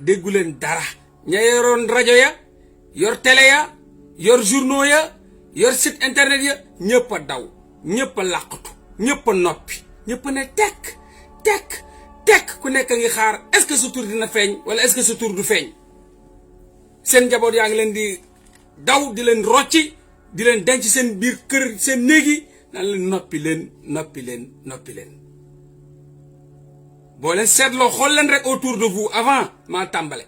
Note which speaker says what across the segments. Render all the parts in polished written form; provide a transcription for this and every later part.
Speaker 1: déggu leen dara ña yoroon rajo ya yor télé ya yor journaux ya yor site internet ya ñëpp a daw ñëpp a làqatu ñëpp a noppi ñëpp ne tekk ku nekk ngi xaar est-ce que sa tur dina feeñ wala est-ce que sa tur du feeñ seen njaboot yaa ngi leen di daw di leen rocci di leen denc seen biir kër seen néeg yi naan leen noppi leen boo leen seetloo xool leen rek autour de vous avant maa tàmbale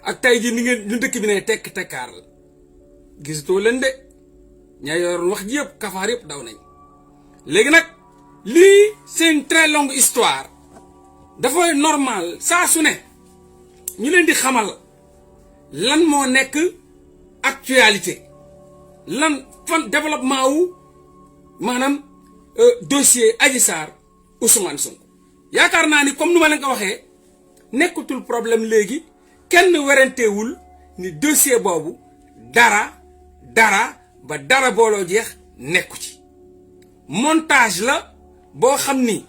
Speaker 1: ak tey ji ni ngeen ñu dëkk bi ne tekkaar la gisatoo leen de ña yoroon wax ji yëpp kafaar yëpp daw nañ léegi nag lii c'est une très longue histoire dafay normal saa su ne ñu leen di xamal lan moo nekk actualité lan fan développement wu maanaam dossier Adji Sarr Ousmane Sonko yaakaar naa ni comme nu ma leen ko waxee nekkutul problème léegi kenn werantewul ni dossier boobu dara ba dara booloo jeex nekku ci montage la boo xam ni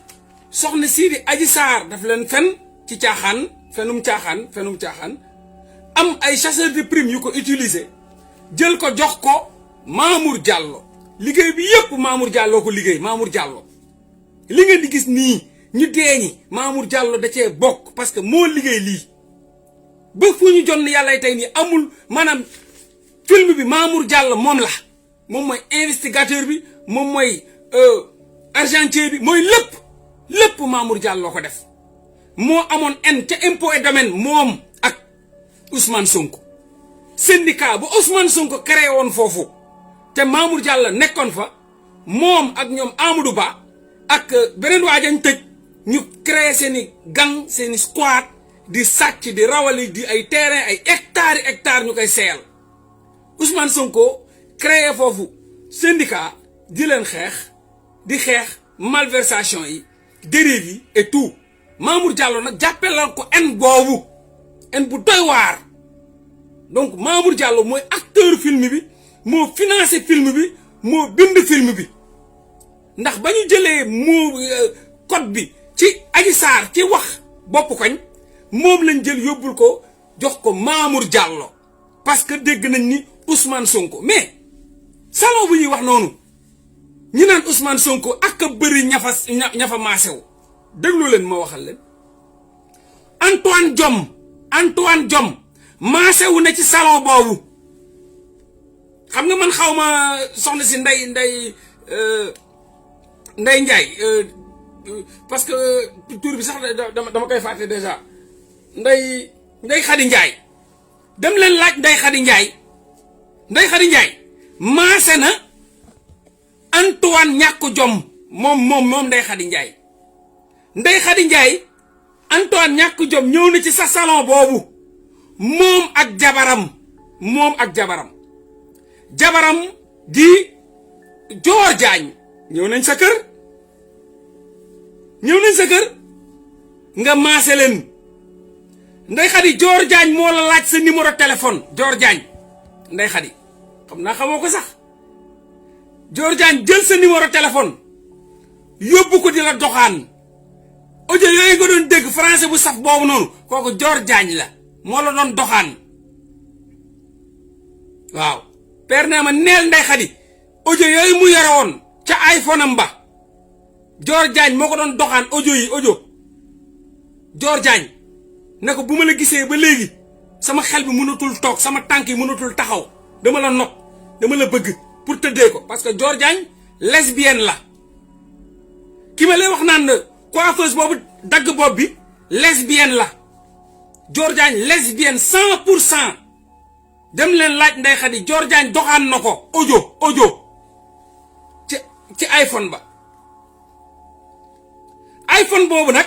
Speaker 1: soxna sii di Adji Sarr daf leen fen ci caaxaan fenum caaxaan am ay chasseurs de primes yu ko utiliser jël ko jox ko Mamour Diallo liggéey bi yépp Mamour Diallo ko liggéey Mamour Diallo li ngeen di gis nii ñu deeñi Mamour Diallo da cee bokk parce que moo liggéey lii ba fu ñu jonn yàlla tey nii amul maanaam film bi Mamour Diallo moom la moom mooy investigateur bi moom mooy argentier bi mooy lépp Mamour Diallo ko def moo amoon en ca impôt et domaine moom ak Ousmane Sonko syndicat bu Ousmane Sonko créé woon foofu te Mamour Diallo nekkoon fa moom ak ñoom Amadou Ba ak beneen waajañ tëj ñu créé seeni gang seeni squad di sàcc di rawali di ay terrain ay hectares ñu koy seyal Ousmane Sonko créé foofu syndicat di leen di xeex malversation yi dérive yi et tout Mamour Diallo nag jàppee la ko en boobu en bu doy waar donc Mamour Diallo mooy acteur film bi moo financé film bi moo bind film bi ndax ba ñu jëlee moo code bi ci Adji Sarr ci wax bopp koñ moom lañ jël yóbbul ko jox ko Mamour Diallo parce que dégg nañ ni Ousmane Sonko mais salon bu ñuy wax noonu ñi naan Ousmane Sonko ak a bëri ñafa maasew déglu leen ma waxal leen Antoine Diome maasewu na ci salon boobu xam nga man xaw ma soxna si Ndeye Ndiaye parce que tur bi sax dama koy fàtte déjà Ndeye Khady Ndiaye dem leen laaj Ndeye Khady Ndiaye maase na Antoine ñàkk jom moom Ndeye Khady Ndiaye Antoine ñàkk jom ñëw na ci sa salon boobu moom ak jabaram di Dior Diagne ñëw nañ sa kër nga maase leen Ndeye Khady Dior Diagne moo la laaj sa numéro téléphone Dior Diagne Ndeye Khady xam naa xamoo ko sax Dior Diagne jël sa numéro téléphone yóbbu ko di la doxaan audio yooyu nga doon dégg français bu saf boobu noonu kooku Dior Diagne la moo la doon doxaan waaw père nee ma neel Ndeye Khady audio yooyu mu yore woon ca iPhone am ba Dior Diagne moo ko doon doxaan audio Dior Diagne ne ko bu ma la gisee ba léegi sama xel bi mënatul toog sama tànk yi mënatul taxaw dama la nopp dama la bëgg pour tëddee ko parce que Dior Diagne lesbienne la ki ma lay wax naan coiffeuse boobu dagg bopp bi lesbienne la Dior Diagne lesbienne 100% dem leen laaj Ndeye Khady Dior Diagne doxaan na ko audio ci iPhone ba iPhone boobu nag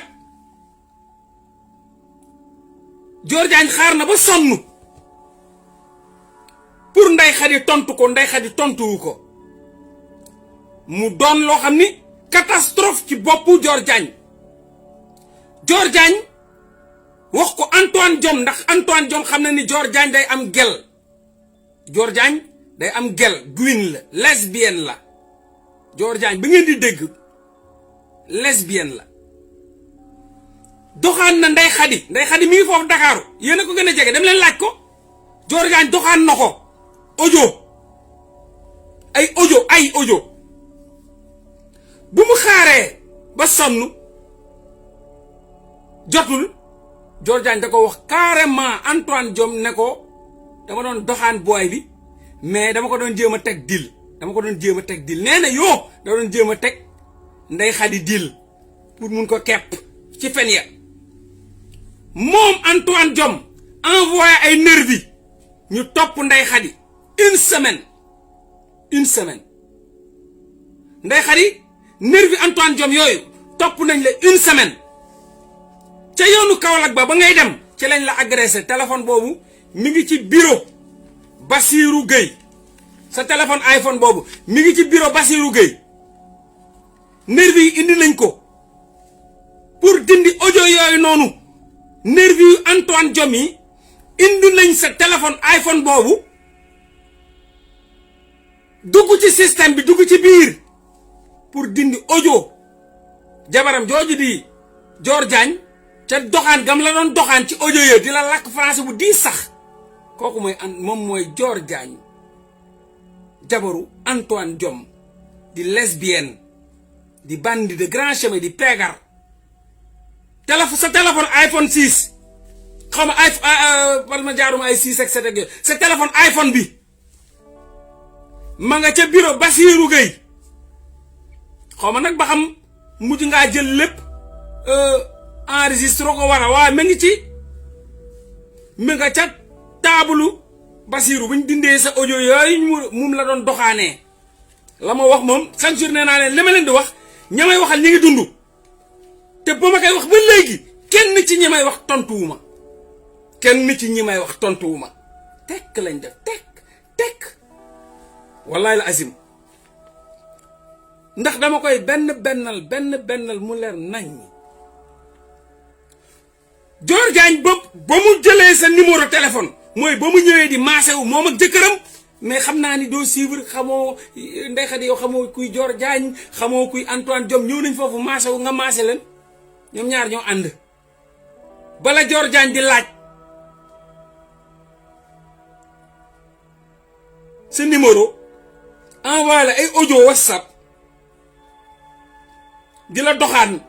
Speaker 1: Dior Diagne xaar na ba sonn pour Ndeye Khady tontu ko Ndeye Khady tontuwu ko mu doon loo xam ni catastrophe ci boppu Dior Diagne wax ko Antoine Diome ndax Antoine Diome xam na ni Dior Diagne day am gel gwin la lesbienne la Dior Diagne ba ngeen di dégg lesbienne la doxaan na Ndeye Khady mi ngi foofu Dakar yéen a ko gën a jege dem leen laaj ko Dior Diagne doxaan na ko ay audio bu mu xaaree ba sonn jotul Dior Diagne da ko wax carrément Antoine Diome ne ko dama doon doxaan booy bi mais dama ko doon jéem a teg dil nee na yoo da doon jéem a teg Ndeye Khady dil pour mun ko kepp ci fen ya moom Antoine Diome envoyé ay nervi ñu topp Ndeye Khady une semaine Ndeye Khady nervi Antoine Diome yooyu topp nañ la une semaine ca yoonu Kaolack ba ngay dem ci lañ la agressé téléphone boobu mi ngi ci bureau Bassirou Gueye sa téléphone iPhone boobu mi ngi ci bureau Bassirou Gueye nervi yi indi nañ ko pour dindi audio yooyu noonu nervi yu Antoine Diome yi indi nañ sa téléphone iPhone boobu dugg ci système bi dugg ci biir pour dindi audio jabaram jooju di Dior Diagne ca doxaan gam la doon doxaan ci audio yooyu di la làkk français bu di sax kooku moom mooy Dior Diagne jabaru Antoine Diome di lesbienne di bandi de grand chemin di peegar sa téléphone iPhone 6 xaw ma par ma jaaruma ay 6 ak 7 ak sa téléphone iPhone bi ma nga ca bureau Bassirou Gueye xaw ma nag ba xam mujj ngaa jël lépp enregistré ko waaye ma ngi ci mi nga ca taabulu Bassirou bu ñu dindee sa audio yooyu moom la doon doxaanee la ma wax moom chaque jour nee naa leen li ma leen di wax ñamay waxal ñi ngi dund te ba ma koy wax ba léegi kenn ci ñi may wax tontuwuma tekk lañ def tekk wallahi la azim ndax dama koy benn bennal mu leer nañ Dior Diagne ba mu jëlee sa numéro téléphone mooy ba mu ñëwee di maase wu moom ak jëkkëram mais xam naa ni doo suivre xamoo Ndeye Khady yow xamoo kuy Dior Diagne xamoo kuy Antoine Diome ñëw nañ foofu maase wu nga maase leen ñoom ñaar ñoo ànd bala Dior Diagne di laaj sa numéro envoyé la ay audio WhatsApp di la doxaan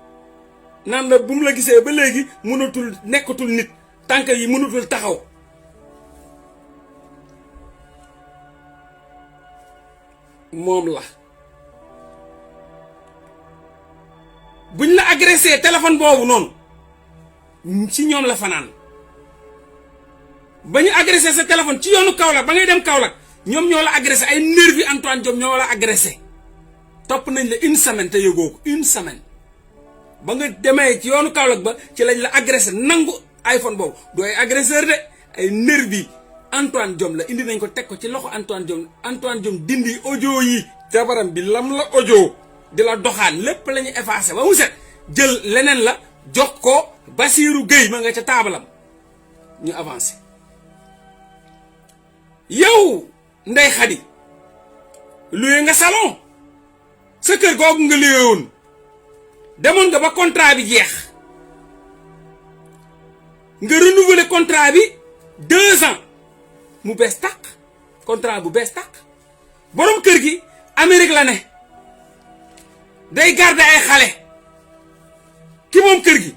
Speaker 1: naan la bu mu la gisee ba léegi nekkatul nit tànk yi mënatul taxaw moom la buñ la agressé téléphone boobu noonu ci ñoom la fanaan ba ñu agressé sa téléphone ci yoonu Kaolack ba ngay dem Kaolack ñoom ñoo la agressé ay nervi Antoine Diome ñoo la agressé topp nañ la une semaine te yëgoo ko une semaine ba nga demee ci yoonu Kaolack ba ci lañ la agressé nangu iPhone boobu du ay agresseur de ay nervi Antoine Diome la indi nañ ko teg ko ci loxo Antoine Diome dindi audio yi jabaram bi lam la audio di la doxaan lépp la ñu effacé ba mu set jël leneen la jox ko Bassirou Gueye ma nga ca taabalam ñu avancé yow Ndeye Khady luye nga salon sa kër googu nga luye woon demoon nga ba contrat bi jeex nga renouveler contrat bi 2 ans mu bees tàq contrat bu bees tàq borom kër gi Amérique la ne day garder ay xale ki moom kër gi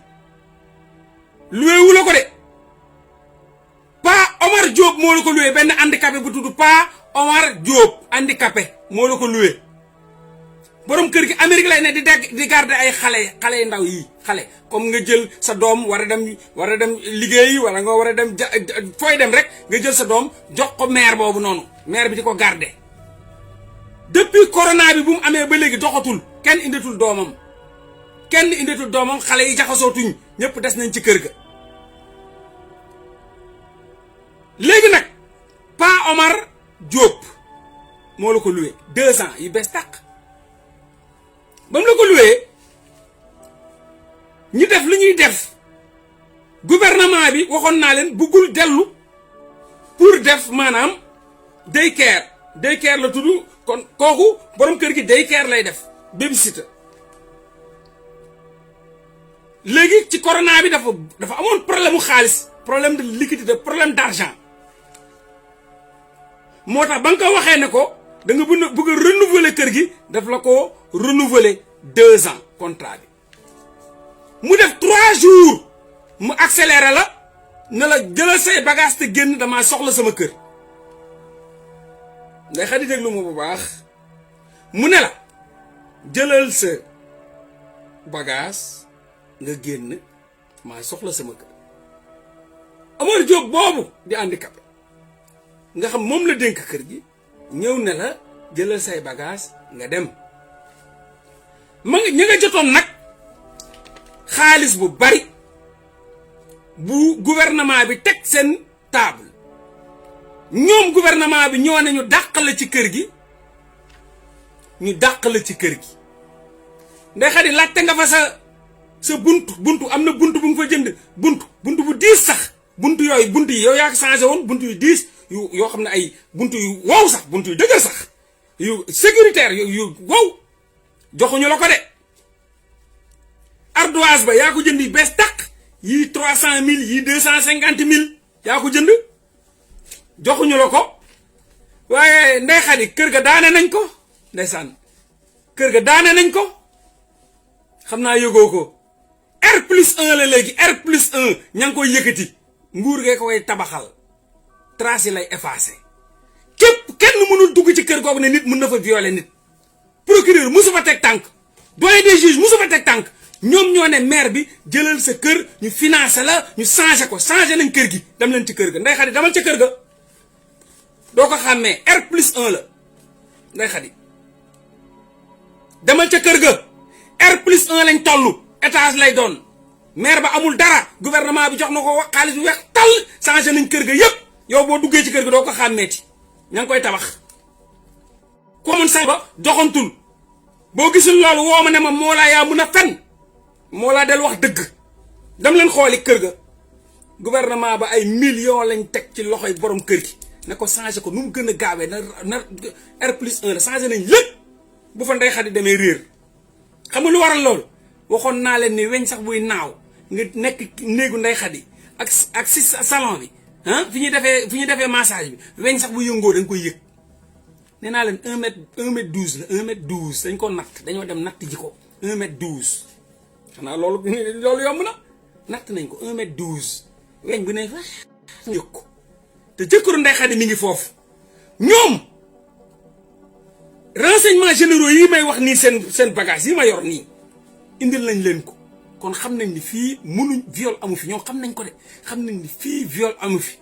Speaker 1: loué wu la ko de Pa Omar Diop moo la ko loué benn handicapé bu tudd Pa Omar Diop handicapé moo la ko loué borom kër gi Amérique lay ne di garder ay xale yu ndaw yi xale comme nga jël sa doom war a dem liggéey wala nga war a dem fooy dem rek nga jël sa doom jox ko mère boobu noonu mère bi di ko garder depuis corona bi bu mu amee ba léegi doxatul kenn indeetul doomam xale yi jaxasootuñ ñëpp des nañ ci kër ga léegi nag Pa Omar Diop moo la ko loué 2 ans yu bees tàq ba mu la ko loué ñu def lu ñuy def gouvernement bi waxoon naa leen bëggul dellu pour def maanaam daycare la tudd kon kooku borom kër gi daycare lay def babysitter léegi ci corona bi dafa amoon problème mu xaalis problème de liquidité problème d'argent moo tax ba nga ko waxee ne ko da nga bëgg a renouveler kër gi daf la ko renouveler 2 ans contrat bi mu def 3 jours mu accéléré la ne la jëlal say bagage te génn damaa soxla sama kër nday xadi déglu ma bu baax mu ne la jëlal sa bagage nga génn maa soxla sama kër Omar Diop boobu di handicapé nga xam moom la dénk kër gi ñëw ne la jëlal say bagage nga dem ñi nga jotoon nag xaalis bu bari bu gouvernement bi teg seen table ñoom gouvernement bi ñoo ne ñu dàq la ci kër gi ndey xadi laajte nga fa sa buntu am na buntu bu nga fa jënd buntu bu diis sax buntu yi yow yaa ko changé woon buntu yu diis yoo xam ne ay buntu yu wow sax buntu yu dëgër sax yu sécuritaire yu wow joxuñu la ko de ardoise ba yaa ko jënd yi bees tàq yii 300 000 yii 250 000 yaa ko jënd joxuñu la ko waaye ndey xadi kër ga daane nañ ko ndeysaan kër ga daane nañ ko xam naa yëgoo ko R+1 la léegi R+1 ña ngi koy yëkkati nguur gee ko koy tabaxal trace yi lay effacé kenn mënul dugg ci kër googu ne nit mën na fa violer nit procureur musu fa teg tànk doyen des juges musu fa teg tànk ñoom ñoo ne maire bi jëlal sa kër ñu financé la ñu changé nañ kër gi dem leen ci kër ga ndey xadi demal ca kër ga doo ko xàmmee R+1 la ndey xadi demal ca kër ga R+1 lañ toll étage lay doon maire ba amul dara gouvernement bi jox na ko xaalis bu weex tàll changé nañ kër ga yépp yow boo duggee ci kër ga doo ko xàmmeeti ña ngi koy tabax ku amoon sañ ba doxantul boo gisul loolu woo ma ne ma moo laa yaa mun a fen moo laa del wax dëgg dam leen xooli kër ga gouvernement ba ay millions lañ teg ci loxoy borom kër gi ne ko changé ko nu mu gën a gaawee na R+1 la changé nañ lépp bu fa ndey xadi demee réer xam nga lu waral loolu waxoon naa leen ni weñ sax buy naaw nga nekk néegu ndey xadi ak si salon bi fi ñuy defee massage bi weñ sax bu yëngoo da nga koy yëg nee naa leen 1m12 la 1m12 dañ ko natt dañoo dem natt ji ko 1m12 xanaa loolu yomb na natt nañ ko 1m12 weñ bu ne fa yëg ko te jëkkëru ndey xadi mi ngi foofu ñoom renseignements généraux yi may wax nii seen bagage yi ma yor nii indil nañ leen ko kon xam nañ ni fii mënuñ viol amu fi ñoom xam nañ ko de xam nañ ni fii viol amu fi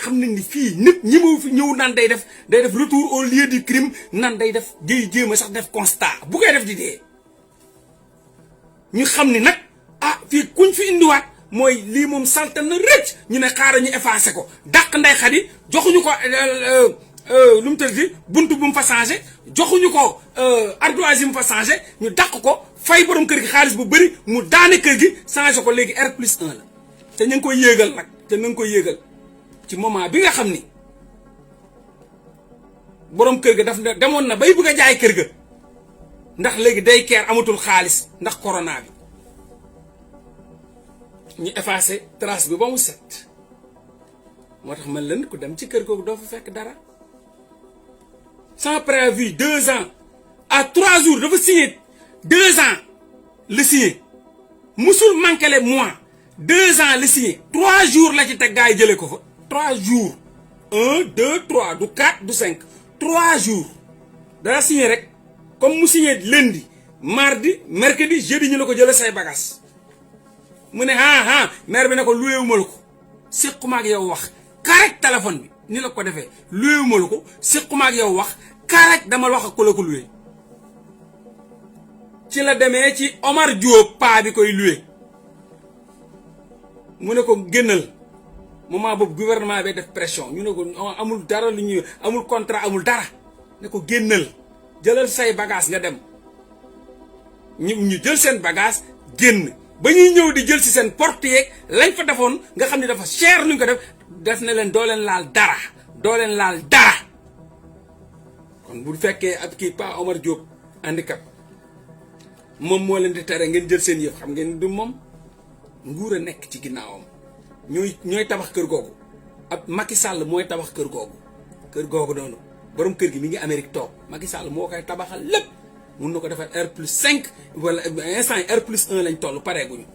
Speaker 1: xam nañ ni fii nit ñi ma fi ñëw naan day def retour au lieu du crime nan day jéem a sax def constat bu koy def di dee ñu xam ni nag fii kuñ fi indiwaat mooy lii moom salte na rëcc ñu ne xaaral ñu effacé ko dàq ndey xadi joxuñu ko lu mu tëdd buntu bu mu fa changé joxuñu ko ardoise yi mu fa changé ñu dàq ko fay borom kër gi xaalis bu bëri mu daane kër gi changé ko léegi R+1 la te ñu ngi koy yéegal nag te ñu ngi koy yéegal ci moment bi nga xam ni borom kër ga daf demoon na bay bëgg a jaay kër ga ndax léegi day keer amatul xaalis ndax corona bi ñu effacé trace bi ba mu set moo tax man leen ku dem ci kër googu doo fa fekk dara sans préavis 2 ans à 3 jours dafa signé 2 ans le signé musul manqué les mois 2 ans le signé 3 jours la ci teg gaa yi jëlee ko fa 3 jours 1 2 3 du 4 du 5 3 jours dara signé rek comme mu signé lundi mardi mercredi jeudi ñu la ko jëlee say bagages mu ne maire bi ne ko luyeewuma la ko séquma ak yow wax correct téléphone bi ni la ko defee luyeewuma la ko séquma ak yow wax correct dama wax ak ko la ko luye ci la demee ci Omar Diop paa bi koy luye mu ne ko génnal moment boobu gouvernement bi def pression ñu ne ko amul dara lu ñuy amul contrat amul dara ne ko génnal jëlal say bagage nga dem ñu jël seen bagage génn ba ñuy ñëw di jël si seen porte yeeg lañ fa defoon nga xam ne dafa cher luñ ko def na leen doo leen laal dara kon bu fekkee ab kii Pa Omar Diop handicap moom moo leen di tere ngeen jël seen yëf xam ngeen du moom nguur a nekk ci ginnaawam ñooy tabax kër googu ab Macky Sall mooy tabax kër googu noonu borom kër gi mi ngi Amérique toog Macky Sall moo koy tabaxal lépp mun na ko defar R+5 wala instant yi R+1 lañ toll pareeguñu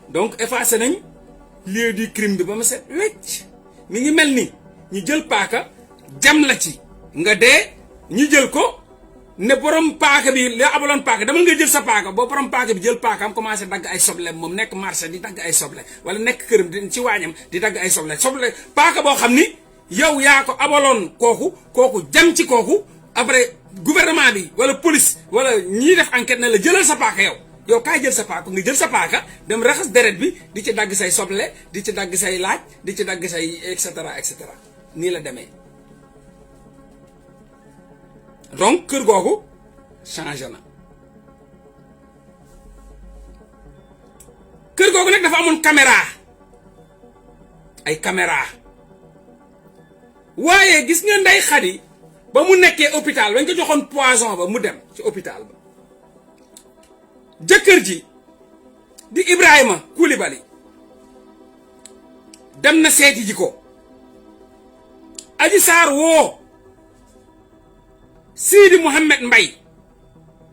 Speaker 1: donc effacé nañ lieu du crime bi ba ma set wecc mi ngi mel ni ñu jël paaka jam la ci nga dee ñu jël ko ne borom paaka bi la abaloon paaka dama nga jël sa paaka boo borom paaka bi jël paaka am commencé dagg ay soble moom nekk marché di dagg ay soble wala nekk këram ci waañam di dagg ay soble paaka boo xam ni yow yaa ko abaloon kooku jam ci kooku après gouvernement bi wala police wala ñiy def enquête ne la jëlal sa paaka yow kaay jël sa paaka nga jël sa paaka dem raxas deret bi di ci dagg say soble di ci dagg say laaj di ci dagg say et cetera nii la demee donc kër googu changé na kër googu nag dafa amoon ay caméra waaye gis nga Ndeye Khady ba mu nekkee hôpital bañ ko joxoon poison ba mu dem ci hôpital ba jëkkër ji di Ibrahima Coulibaly dem na seeti ji ko Adji Sarr woo Sidi Mohamed Mbaye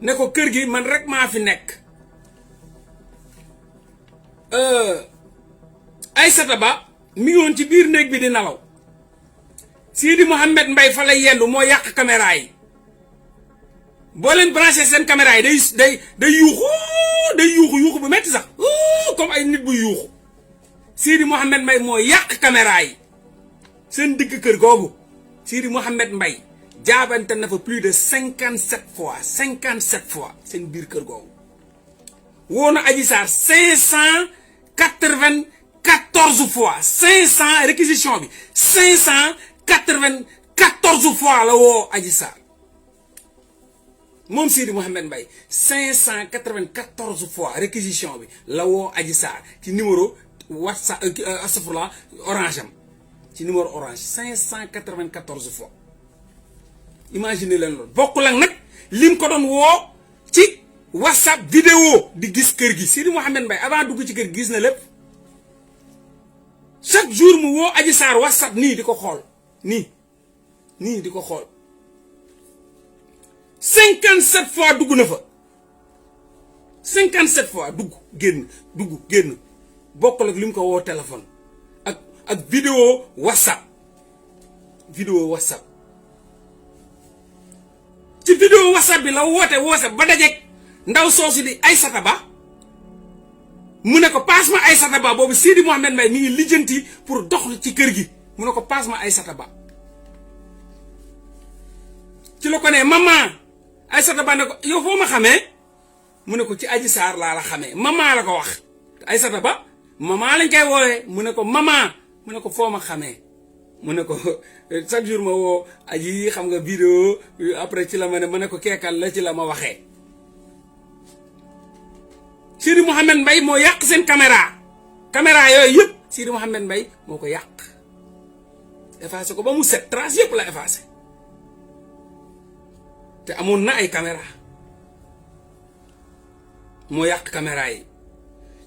Speaker 1: ne ko kër gi man rek maa fi nekk Aïssata Ba mi ngi woon ci biir néeg bi di nalaw Sidi Mohamed Mbaye fa la yendu moo yàq caméra yi boo leen branché seen caméra yi day yuuxu bu metti sax comme ay nit bu yuuxu Sidi Mohamed Mbaye moo yàq caméra yi seen digg kër googu Sidi Mohamed Mbaye jaabante na fa plus de 57 fois seen biir kër googu woo na Adji Sarr 594 fois 500 réquisition bi 594 fois la woo Adji Sarr moom Sidi Mohamed Mbaye 594 fois réquisition bi la woo Adji Sarr ci numéro WhatsApp astafurlah orange am ci numéro orange 594 fois imaginez leen loolu bokkul ak nag lim ko doon woo ci WhatsApp vidéo di gis kër gi Sidi Mohamed Mbaye avant dugg ci kër gi gis na lépp chaque jour mu woo Adji Sarr WhatsApp nii di ko xool nii di ko xool 57 fois dugg na fa 57 fois dugg génn bokkul ak lim ko woo téléphone ak vidéo WhatsApp ci vidéo WhatsApp bi la woote ba dajeeg ndaw soosu di Aïssata Ba mu ne ko passe ma Aïssata Ba boobu Sidi Mohamed Mbaye mi ngi lijjanti pour dox ci kër gi mu ne ko passe ma Aïssata Ba ci la ko ne maman Aïssata Ba ne ko yow foo ma xamee mu ne ko ci Adji Sarr laa la xamee maman la ko wax Aïssata Ba maman lañ koy woowee mu ne ko maman mu ne ko foo ma xamee mu ne ko chaque jour ma woo Adji xam nga vidéo après ci la ma ne ko keekal la ci la ma waxee Sidi Mohamed Mbaye moo yàq seen caméra yooyu yëpp Sidi Mohamed Mbaye moo ko yàq effacé ko ba mu set trace yëpp la effacé te amoon na ay caméra moo yàq caméra yi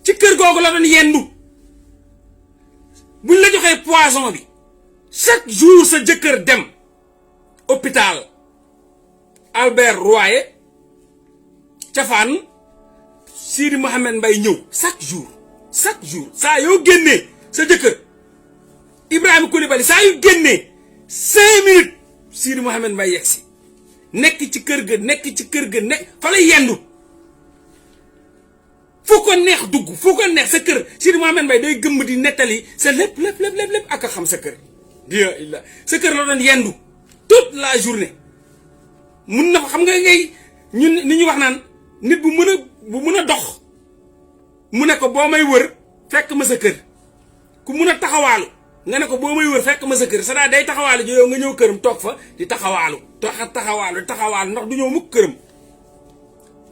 Speaker 1: ci kër googu la doon yendu buñ la joxee poison bi chaque jour sa jëkkër dem hôpital Albert Royer ca Fann Sidi Mohamed Mbaye ñëw chaque jour saa yoo génnee sa jëkkër Ibrahima Coulibaly saa yu génnee 5 minutes Sidi Mohamed Mbaye yegsi nekk ci kër ga fa la yendu fu ko neex dugg fu ko neex sa kër Sidi Mohamed Mbaye day gëmm di nettali sa lépp ak a xam sa kër dia illa sa kër la doon yendu toute la journée mun na fa xam nga ngay ñun ni ñu wax naan nit bu mën a dox mu ne ko boo may wër fekk ma sa kër ku mun a taxawaalu nga ne ko boo may wër fekk ma sa kër c'est-à-dire day taxawaalu ji yow nga ñëw këram toog fa di taxawaalu ndax du ñëw mukk këram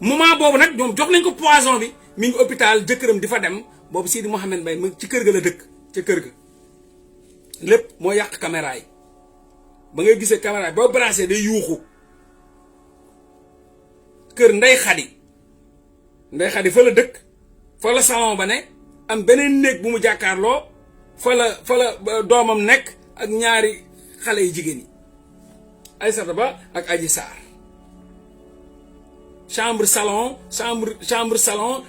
Speaker 1: moment boobu nag ñoom jox nañ ko poison bi mi ngi hôpital jëkkëram di fa dem boobu Sidi Mohamed Mbaye mu ci kër ga la dëkk ca kër ga lépp moo yàq caméra yi ba ngay gisee caméra yi boo branché day yuuxu kër Ndey Xadi fa la dëkk fa la salon ba ne am beneen néeg bu mu jàkkaarloo fa la doomam nekk ak ñaari xale yu jigéen yi Aïssata Ba ak Adji Sarr chambre salon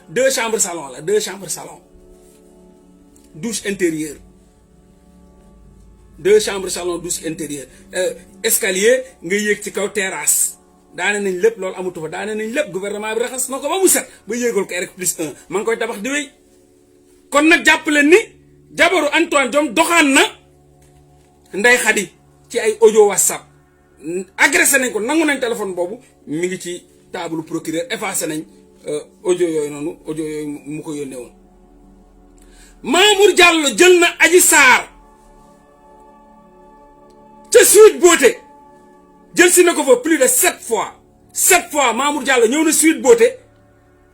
Speaker 1: 2 chambres salon la 2 chambres salon douche intérieure 2 chambres salon douche intérieure escalier nga yéeg ci kaw terrasse daane nañ lépp loolu amatu fa daane nañ lépp gouvernement bi raxas na ko ba mu set ba yéegal ko R+1 ma ngi koy tabax di wéy kon nag jàpp leen ni jabaru Antoine Diome doxaan na Ndey Xadi ci ay audio WhatsApp agressé nañ ko nangu nañ téléphone boobu mi ngi ci table procureur effacé nañ audio yooyu noonu audio yooyu mu ko yónnee woon Mamour Diallo jël na Adji Sarr ca Sweet Beauté jël si na ko fa plus de 7 fois Mamour Diallo ñëw na Sweet Beauté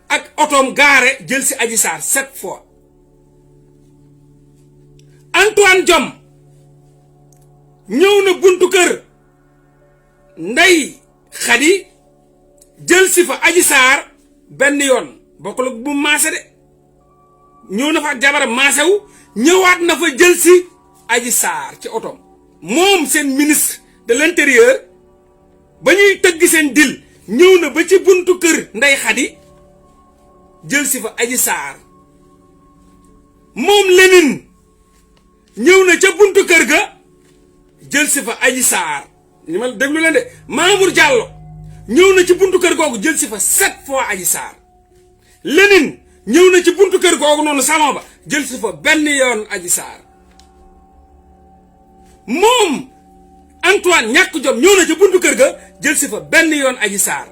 Speaker 1: ak otoom gaare jël si Adji Sarr 7 fois Antoine Diome ñëw na buntu kër Ndey Xadi jël si fa Adji Sarr benn yoon bokkul ak bu maase de ñëw na fa ak jabaram maasewu ñëwaat na fa jël si Adji Sarr ci otoom moom seen ministre de l'intérieur ba ñuy tëgg seen dil ñëw na ba ci buntu kër Ndey Xadi jël si fa Adji Sarr moom Lénine ñëw na ca buntu kër ga jël si fa Adji Sarr ñu ma déglu leen de Mamour Diallo ñëw na ci buntu kër googu jël si fa 7 fois Adji Sarr Lénine ñëw na ci buntu kër googu noonu salon ba jël si fa benn yoon Adji Sarr moom Antoine ñàkk jom ñëw na ci buntu kër ga jël si fa benn yoon Adji Sarr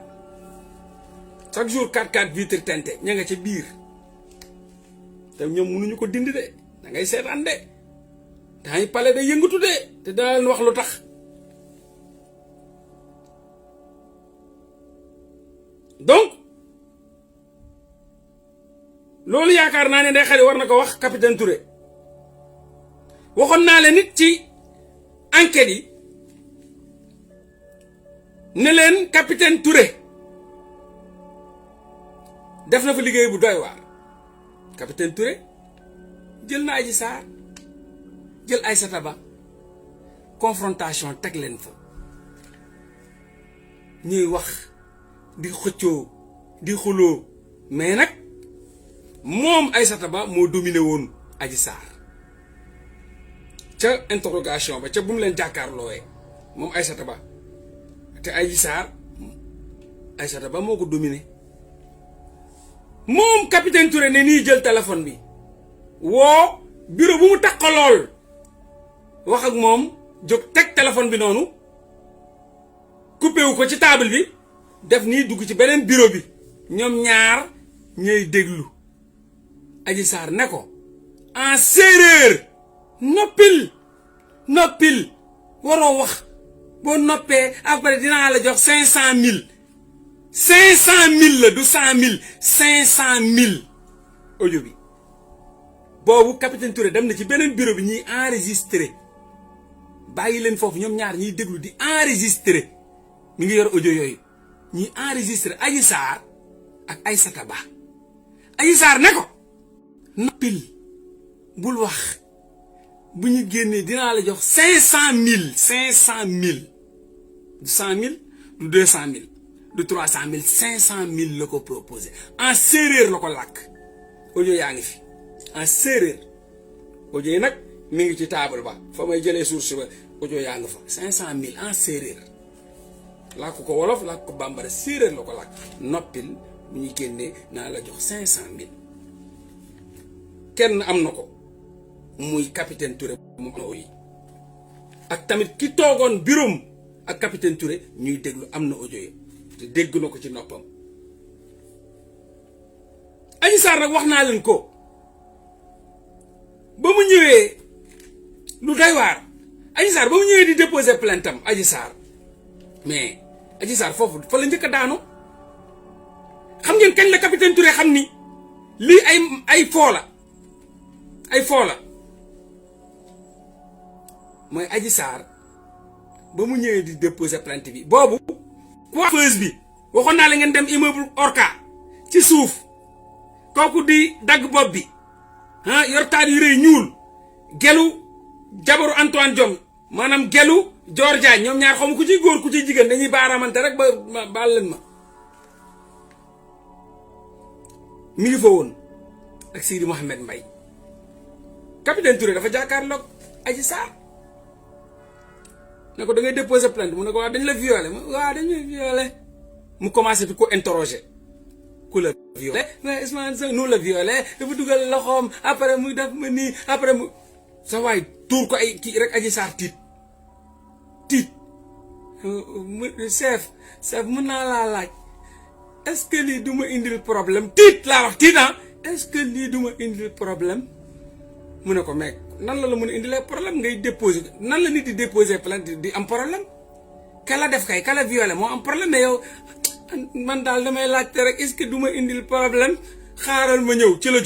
Speaker 1: chaque jour 4x4 vitre teintée ña nga ca biir te ñoom mënuñu ko dindi de da ngay seetaan de daañu pale da yëngatu de te daa leen wax lu tax donc loolu yaakaar naa ne Ndey Xadi war na ko wax capitaine Touré waxoon naa leen nit ci enquête yi ne leen capitaine Touré def na fa liggéey bu doy waar capitaine Touré jël na Adji Sarr jël Aïssata Ba confrontation teg leen fa ñuy wax di xëccoo di xuloo mais nag moom Aïssata Ba moo dominé woon Adji Sarr ca interrogation ba ca bu mu leen jàkkaarloowee moom Aïssata Ba te Adji Sarr Aïssata Ba moo ko dominé moom capitaine Touré ne nii jël téléphone bi woo bureau bu mu takkalool wax ak moom jóg teg téléphone bi noonu coupé wu ko ci table bi def nii dugg ci beneen bureau bi ñoom ñaar ñooy déglu Adji Sarr ne ko en séeréer noppil waroo wax boo noppee après dinaa la jox 500 000 la du 100 000 500 000 audio bi boobu capitaine Touré dem na ci beneen bureau bi ñuy enregistré bàyyi leen foofu ñoom ñaar ñuy déglu di enregistré mi ngi yor audio yooyu ñuy enregistré Adji Sarr ak Aïssata Ba Adji Sarr ne ko noppil bul wax bu ñu génnee dinaa la jox 500 000 du 100 000 du 200 000 du 300 000 500 000 la ko proposé en séeréer la ko làkk audio yaa ngi fi en séeréer audio yi nag mi ngi ci table ba fa may jëlee source ba audio yaa nga fa 500 000 en séeréer làkk ko wolof làkk ko bambara séeréer la ko làkk noppil bu ñu génnee naa la jox 500 000 kenn am na ko muy capitaine Touré mu am yi ak tamit ki toogoon bureau ak capitaine Touré ñuy déglu am na audio yi te dégg na ko ci noppam Adji Sarr nag wax naa leen ko ba mu ñëwee lu doy waar Adji Sarr ba mu ñëwee di déposer plainte am Adji Sarr mais Adji Sarr foofu fa la njëkk a daanu xam ngeen kañ la capitaine Touré xam ni lii ay foo la mooy Adji Sarr ba mu ñëwee di déposer plainte bi boobu coiffeuse bi waxoon naa la ngeen dem immeuble Orca ci suuf kooku di dagg bopp bi yor taat yu rëy ñuul gelu jabaru Antoine Diome maanaam gelu Dior Diagne ñoom ñaar xamu ku ciy góor ku ciy jigéen dañuy baaramante rek ba baal leen ma mi ngi fa woon ak Sidi Mohamed Mbaye capitaine Touré dafa jàkkaarloog Adji Sarr ne ko da ngay déposer plainte mu ne ko waaw dañ la violé waaw dañ la violé mu commencé di ko interroger ku la violé mais Ousmane Sonko nu la violé dafa dugal loxoom après muy def ma nii après mu sa waay tuur ko ay kii rek Adji Sarr tiit chef mën naa laa laaj est-ce que lii du ma indil problème tiit laa wax tiit est-ce que lii du ma indil problème mu ne ko mais nan la mën a indilee problème ngay déposer nan la nit di déposer plainte di am problème kala def kay kala violé moo am problème mais yow man daal damay laajte rek est-ce que du ma indil problème xaaral ma ñëw ci la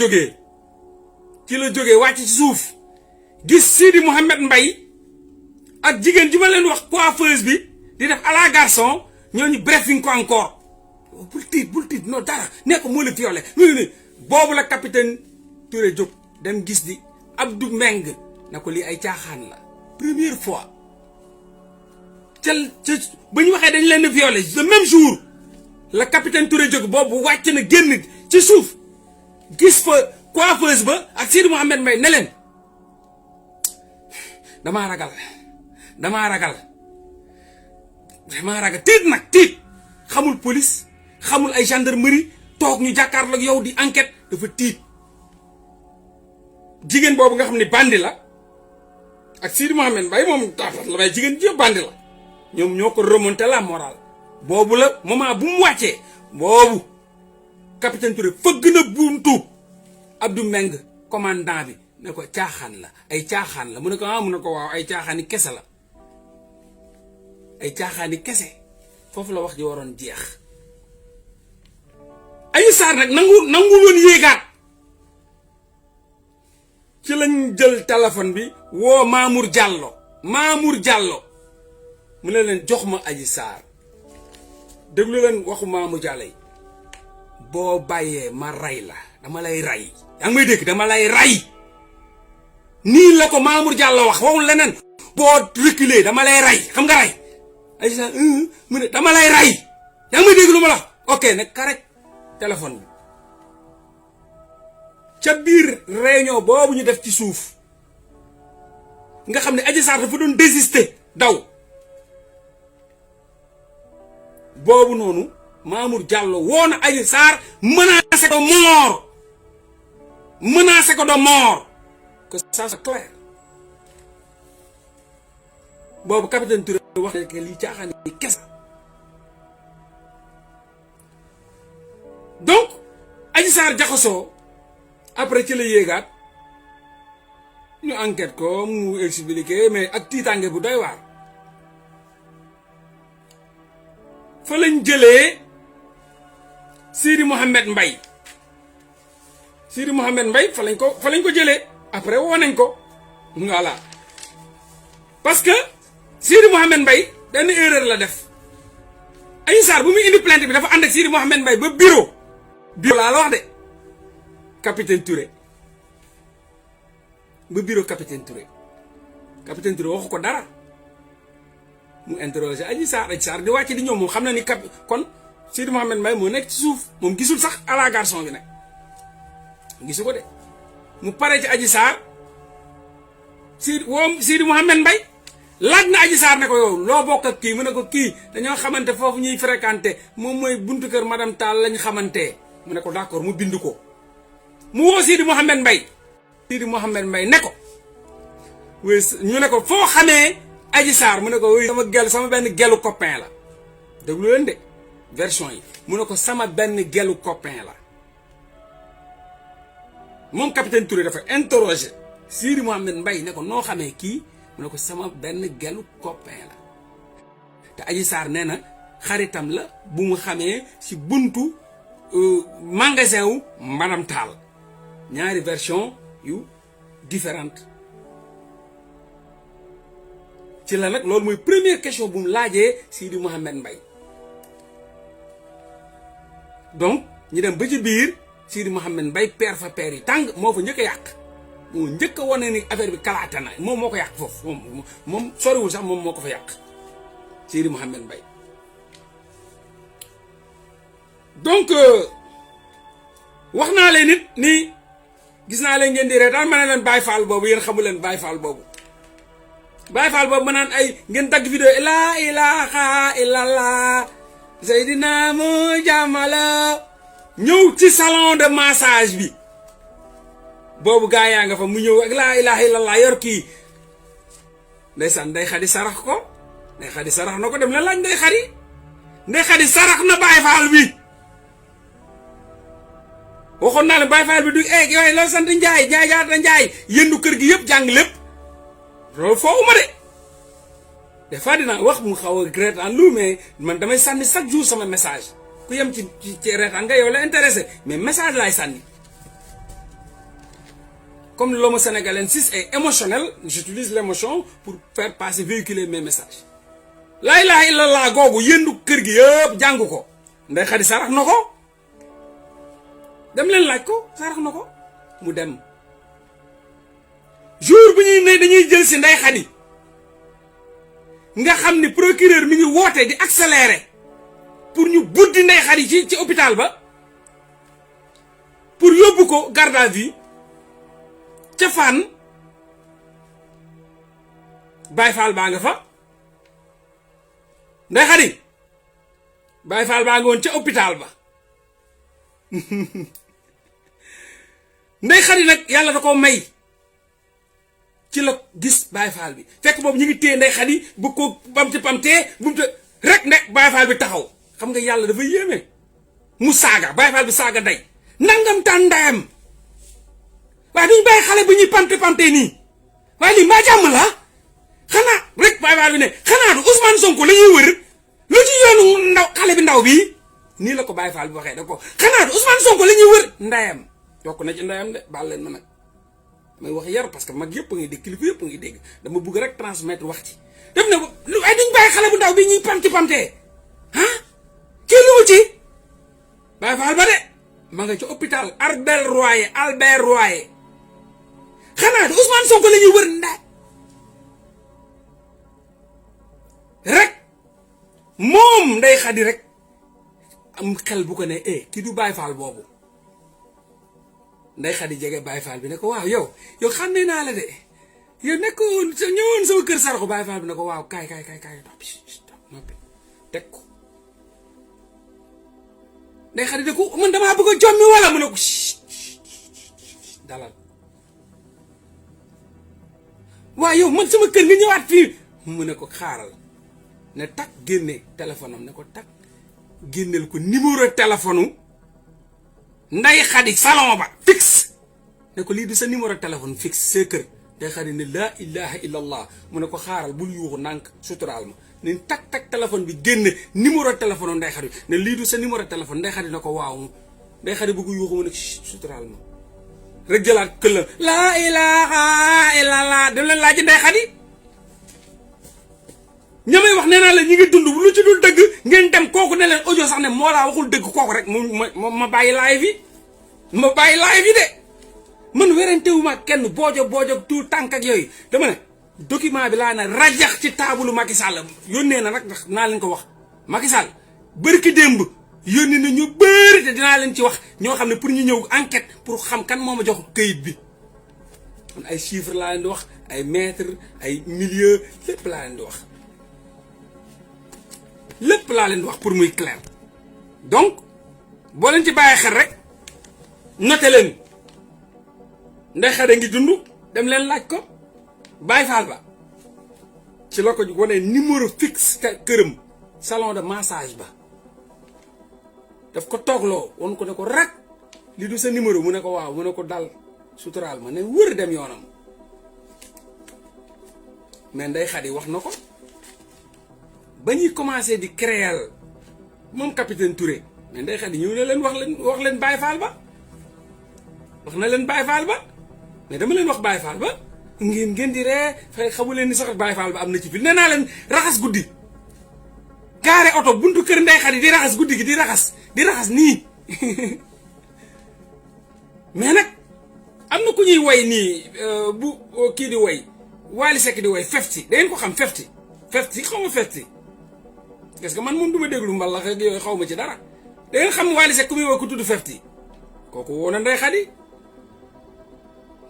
Speaker 1: jógee wàcc ci suuf gis Sidi Mohamed Mbaye ak jigéen ji ma leen wax coiffeuse bi di def à la garçon ñooñu briefing ko encore bul tiit non dara nee ko moo la violé boobu la capitaine Touré jóg dem gis di Abdou Meng na ko lii ay caaxaan la première fois ca ba ñu waxee dañ leen violé le même jour la capitaine Touré jóg boobu wàcc na génn ci suuf gis fa coiffeuse ba ak Sidi Mohamed Mbaye ne leen damaa ragal tiit xamul police xamul ay gendarmerie toog ñu jàkkaarloo ak yow di enquête dafa tiit jigéen boobu nga xam ne bandi la ak Sidi Mohamed Mbaye moom taatat la may jigéen ji bandi la ñoom ñoo ko remonté la morale boobu la moment bu mu wàccee boobu capitaine Touré fëgg na buntu Abdou Meng commandant bi ne ko caaxaan la ay caaxaan la mu ne ko mu ne ko waaw ay caaxaani kese la ay caaxaani kese foofu la wax ji waroon jeex Adji Sarr nag nangu woon yéegaat ci lañ jël téléphone bi woo Mamour Diallo mu ne leen jox ma Adji Sarr déglu leen waxu Mamour Diallo yi boo bàyyee ma rey la dama lay rey yaa ngi may dégg dama lay rey nii la ko Mamour Diallo wax waxul leneen boo reculer dama lay rey xam nga rey Adji Sarr mu ne dama lay rey yaa ngi may dégg lu ma la ok nag karaj téléphone bi ca biir réunion boobu ñu def ci suuf nga xam ne Adji Sarr dafa doon désister daw boobu noonu Mamour Diallo woo na Adji Sarr menacé ko de mort que ça c'est clair boobu capitaine Touré wax ne que lii caaxaan yi kese donc Adji Sarr jaxasoo après ci la yéegaat ñu enquête ko mu expliqué mais ak tiitaange bu doy waar fa lañ jëlee Sidi Mohamed Mbaye fa lañ ko jëlee après woo nañ ko voilà parce que Sidi Mohamed Mbaye benn erreur la def Adji Sarr bu muy indi plainte bi dafa ànd ak Sidi Mohamed Mbaye ba bureau laa la wax de capitaine Touré ba bureau capitaine Touré waxu ko dara mu interroger Adji Sarr di wàcc di ñëw moom xam na ni kon Sidi Mohamed Mbaye moo nekk ci suuf moom gisul sax à la garçon bi nag gisu ko de mu pare ci Adji Sarr Sidi Mohamed Mbaye laaj na Adji Sarr ne ko yow loo bokk ak kii mu ne ko kii dañoo xamante foofu ñuy fréquenté moom mooy buntu kër madame Tall lañ xamante mu ne ko d'accord mu bind ko mu woo Sidi Mohamed Mbaye ne ko oui ñu ne ko foo xamee Adji Sarr mu ne ko oui sama benn gelu copain la déglu leen de version yi mu ne ko sama benn gelu copain la moom capitaine Touré dafa interroger Sidi Mohamed Mbaye ne ko noo xamee kii mu ne ko sama benn gelu copain la te Adji Sarr nee na xaritam la bu mu xamee ci buntu magasin wu madame Tall ñaari version yu différente ci la nag loolu mooy première question bu mu laajee Sidi Mohamed Mbaye donc ñu dem ba ci biir Sidi Mouhamed Mbaye peer fa peer yi tàng moo fa njëkk a yàq moo njëkk a wane ni affaire bi kalaate na moom moo ko yàq foofu moom soriwul sax moom moo ko fa yàq Sidi Mouhamed Mbaye donc wax naa leen nit ni gis naa leen ngeen di reetaan ma ne leen Baye Fall boobu yéen xamu leen Baye Fall boobu ma naan ay ngeen dagg vidéo laa ilaha illallah Seydina mu jàmmala ñëw ci salon de massage bi boobu gaa yaa nga fa mu ñëw ak laa ilaha illallah yor kii ndeysaan Ndeye Khady sarax ko Ndeye Khady sarax na ko dem la laaj Ndeye Khady sarax na Baye Fall bi waxoon naa ne Baye Fall bi du yooyu loolu sant Njaay jaata Njaay yëndu kër gi yëpp jàng lépp loolu foofu ma de des fois dinaa wax mu xaw a reetaan lu mais man damay sànni chaque jour sama message ku yem ci reetaan nga yow la intéressé mais message laay sànni comme l'homme sénégalensis est émotionnel j'utilise l'émotion pour faire passer véhiculer mes messages laa ilaha illallah googu yëndu kër gi yëpp jàng ko Ndeye Khady sarax na ko dem leen laaj ko sarax na ko mu dem jour bi ñuy ne dañuy jël si Ndeye Khady nga xam ni procureur mi ngi woote di accélérer pour ñu buddi Ndeye Khady ci hôpital ba pour yóbbu ko garde à vue ca Fann Baye Fall baa nga fa Ndeye Khady Baye Fall baa nga woon ca hôpital ba Ndeye Khady nag yàlla da koo may ci la gis Baye Fall bi fekk boobu ñu ngi téye Ndeye Khady bu ko pamtee bu mu te rek ne Baye Fall bi taxaw xam nga yàlla dafa yéeme mu saaga Baye Fall bi saaga ndey nangam taan ndayam waaye duñ bàyyi xale bu ñuy pamte nii waaye lii mbaa jàmm la xanaa rek Baye Fall bi ne xanaa du Ousmane Sonko la ñuy wër lu ci yoonu ndaw xale bi ndaw bii nii la ko Baye Fall bi waxee da ko xanaa du Ousmane Sonko la ñuy wër ndayam yokk na ci ndayam de baal leen ma nag may wax yar parce que mag yëpp a ngi dégg kilifa yëpp a ngi dégg dama bëgg rek transmettre wax ci def na lu ay duñ bàyyi xale bu ndaw bi ñuy pamtee ah kii lu mu ci Baye Fall ba de ma nga ci hôpital Albert Royer xanaa du Ousmane Sonko la ñuy wër ndaay rek moom Ndeye Khady rek am xel bu ko ne kii du Baye Fall boobu Ndeye Khady jege Baye Fall bi ne ko waaw yow xam ne naa la de yow nekkoon ñëwoon sama kër saraxu Baye Fall bi ne ko waaw kaay noppi teg ko Ndeye Khady ne ko man damaa bëgg a jommi wala mu ne ko dalal waaw yow man sama kër nga ñëwaat fii mu ne ko xaaral ne tak génne téléphone am ne ko tak génneel ko numéro téléphone Ndeye Khady salon ba fixe ne ko lii di sa numéro téléphone fixe sa kër Ndeye Khady ne laa ilaha illallah mu ne ko xaaral bul yuuxu nànk suturaal ma ne tak téléphone bi génne numéro téléphone Ndeye Khady ne lii du sa numéro téléphone Ndeye Khady ne ko waaw Ndeye Khady bëgg yuuxu mu ne suturaal ma rek jëlaat këllam laa ilaha illallah dem leen laaj Ndeye Khady ñamay wax nee naa la ñi ngi dund lu ci dul dëgg ngeen dem kooku ne leen audio sax ne moo laa waxul dëgg kooku rek ma bàyyi live yi de man werantewuma kenn boojo tout tànk ak yooyu dama ne document bi laa na rajax ci taabulu Macky Sall yónnee na nag ndax naa leen ko wax Macky Sall bërki démb yónni na ñu bëri te dinaa leen ci wax ñoo xam ne pour ñu ñëw enquête pour xam kan moo ma jox këyit bi man ay chiffres laa leen di wax ay mètres ay milieux lépp laa leen di wax lépp laa leen di wax pour muy clair donc boo leen ci bàyyi xel rek noté leen Ndeye Khady ngi dund dem leen laaj ko Baye Fall ba ci la ko wane numéro fixe këram salon de massage ba daf ko toogloo won ko ne ko rak li du sa numéro mu ne ko waaw mu ne ko dal suturaal ma ne wër dem yoonam mais Ndeye Khady wax na ko ba ñuy commencé di créer moom capitaine Touré mais Ndeye Khady ñëw na leen wax leen Baye Fall ba wax na leen Baye Fall ba mais dama leen wax Baye Fall ba ngeen di ree fay xamu leen ni sax Baye Fall ba am na ci fil nee naa leen raxas guddi gaare oto buntu kër Ndeye Khady di raxas guddi gi di raxas nii mais nag am na ku ñuy way nii bu kii di way Wally Seck di way Fefti da ngeen ko xam Fefti xaw ma Fefti parce que man moom du ma déglu mbalax ak yooyu xaw ma ci dara da ngeen xam Wally Seck ku muy way ku tudd Fefti kooku woo na Ndeye Khady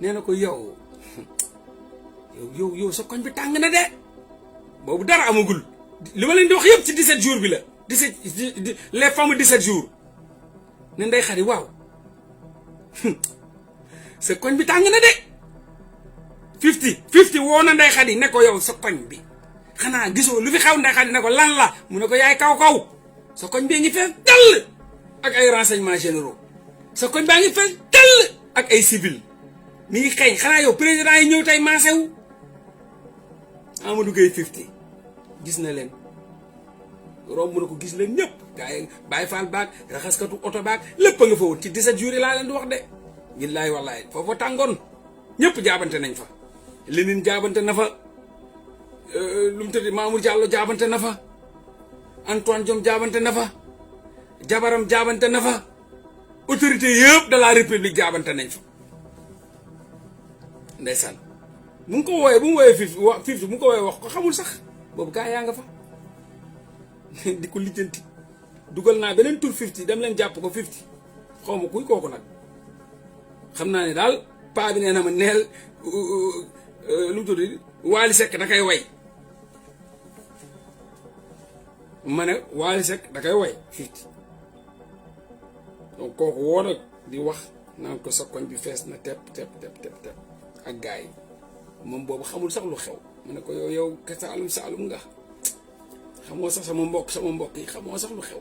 Speaker 1: nee na ko yow sa koñ bi tàng na de boobu dara amagul li ma leen di wax yëpp ci 17 jours bi la 17 les fameux 17 jours ne Ndeye Khady waaw sa koñ bi tàng na de 50 woo na Ndeye Khady ne ko yow sa koñ bi xanaa gisoo lu fi xew Ndeye Khady ne ko lan la mu ne ko yaay kaw sa koñ bee ngi fees dell ak ay renseignements généraux sa koñ baa ngi fees dell ak ay civil mi ngi xeeñ xanaa yow président yi ñëw tey maase wu Amadou Gueye 50 gis na leen romb na ko gis leen ñëpp gars yi Baye Fall baag raxaskatu oto baag lépp a nga fa woon ci 17 jours yi laa leen di wax de billaay wallaay foofa tàngoon ñëpp jaabante nañ fa Lénine jaabante na fa lu mu tëdd Mamour Diallo jaabante na fa Antoine Diome jaabante na fa jabaram jaabante na fa autorité yëpp de la république jaabante nañ fa ndeysaan bu mu ko wooyee Fifty bu mu ko wooyee wax ko xamul sax boobu gaa yaa nga fa di ko lijjanti dugal naa beneen tur 50 dem leen jàpp ko 50 xaw ma kuy kooku nag xam naa ne daal paa bi nee na ma neel lu mu tudd Wally Seck da koy way ma ne Wally Seck da koy way 50 donc kooku woo nag di wax naan ko sa koñ bi fees na tepp ak gars yi moom boobu xamul sax lu xew mu ne ko yow ka saalum nga xamoo sax sama mbokk yi xamoo sax lu xew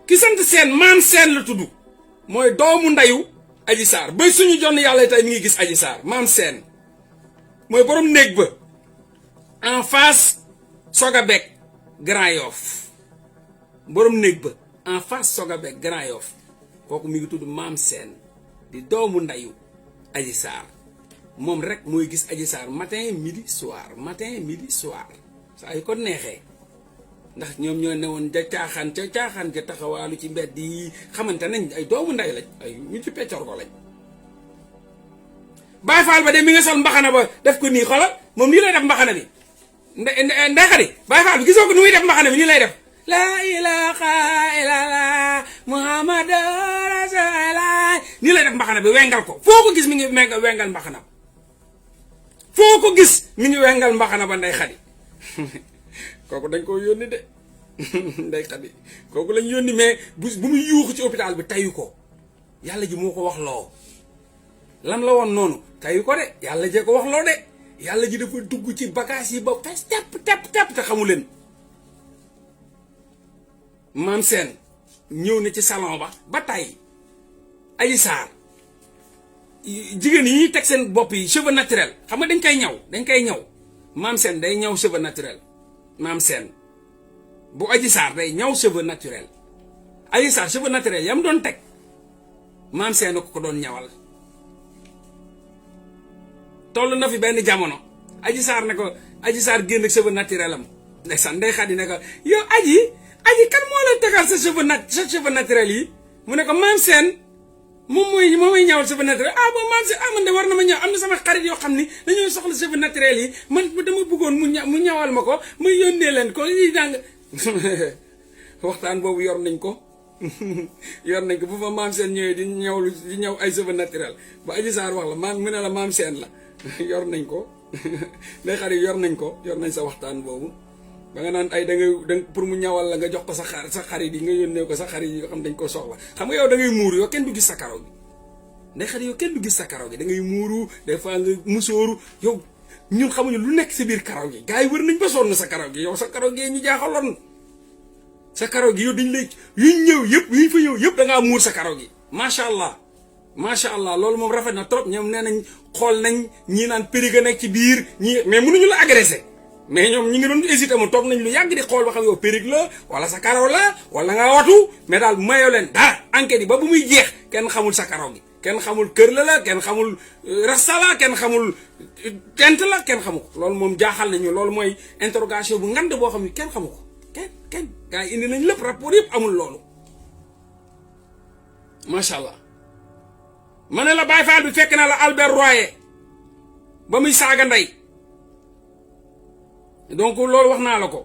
Speaker 1: ki sant seen maam seen la tudd mooy doomu ndayu Adji Sarr bay suñu jonn yàlla tey mi ngi gis Adji Sarr maam seen mooy borom néeg ba en face Sogabek Grand Yoff borom néeg ba en face Sogabek Grand Yoff kooku mi ngi tudd maam seen di doomu ndayu Adji Sarr moom rek mooy gis Adji Sarr matin midi soir saa yu ko neexee ndax ñoom ñoo newoon ca caaxaan ca taxawaalu ci mbedd yi xamante nañ ay doomu nday lañ ay ñu ci peccor ko lañ Baye Fall ba de mi nga sol mbaxana ba def ko nii xoolal moom nii lay def mbaxana bi Ndeye Khady Baye Fall bi gisoo ko nu muy def mbaxana bi nii lay def laa ilaaha illallah muhammadu rasulullah nii lay def mbaxana bi wengal ko foo ko gis mi ngi wengal mbaxana foo ko gis mi ngi wengal mbaxana ba Ndeye Khady kooku dañ ko yónni de Ndeye Khady kooku lañ yónni mais bu muy yuuxu ci hôpital bi tayu ko yàlla ji moo ko wax loo lam la woon noonu tayu ko de yàlla jee ko wax loo de yàlla ji dafa dugg ci bagage yi ba fes tepp te xamu leen maam seen ñëw na ci salon ba tey Adji Sarr jigéen yi ñuy teg seen bopp yi cheveux naturel xam nga dañ koy ñaw maam seen day ñaw cheveux naturel maam seen bu Adji Sarr day ñaw cheveux naturel Adji Sarr cheveux naturel yam doon teg maam seen ko doon ñawal toll na fi benn jamono Adji Sarr ne ko Adji Sarr génn ak cheveux naturel am ndeysaan Ndeye Khady ne ko yow aji kan moo la tegal sa cheveux naturel yi mu ne ko maam seen moom mooy ñawal cheveux naturel bon maam seen man de war na ma ñëw am na sama xarit yoo xam ni dañoo soxla cheveux naturel yi man dama bëggoon mu ñawal ma ko ma yónnee leen ko yi jàng waxtaan boobu yor nañ ko bu fa maam seen ñëwee di ñaw ay cheveux naturel ba Adji Sarr wax la maam mu ne la maam seen la yor nañ ko Ndeye Khady yor nañ sa waxtaan boobu ba nga naan ay da pour mu ñawal la nga jox ko sa xarit yi nga yónnee ko sa xarit yi nga xam dañ ko soxla xam nga yow da ngay muuru yow kenn du gis sa karaw gi Ndeye Khady yow kenn du gis sa karaw gi da ngay muuru des fois nga musóoru yow ñun xamuñu lu nekk si biir karaw gi gars yi wër nañ ba sonn sa karaw gi yow sa karaw gi ñu jaaxaloon sa karaw gi yow dañ lay yuñ fa ñëw yëpp da ngaa muur sa karaw gi macha allah loolu moom rafet na trop ñoom nee nañ xool nañ ñii naan périg a nekk ci biir ñii mais mënuñu la agressé mais ñoom ñi ngi doon hésité mu toog nañ lu yàgg di xool ba xam yow périg la wala sa karaw la wala nga watu mais daal mayoo leen dara enquête yi ba bu muy jeex kenn xamul sa karaw gi kenn xamul kër la kenn xamul rasta la kenn xamul tent la kenn xamu ko loolu moom jaaxal nañu loolu mooy interrogation bu ngand boo xam ne kenn xamu ko kenn gars yi indi nañ lépp rapport yëpp amul loolu macha allah. ma ne la Baye Fall bi fekk na la Albert Royer ba muy saaga ndey donc loolu wax naa la ko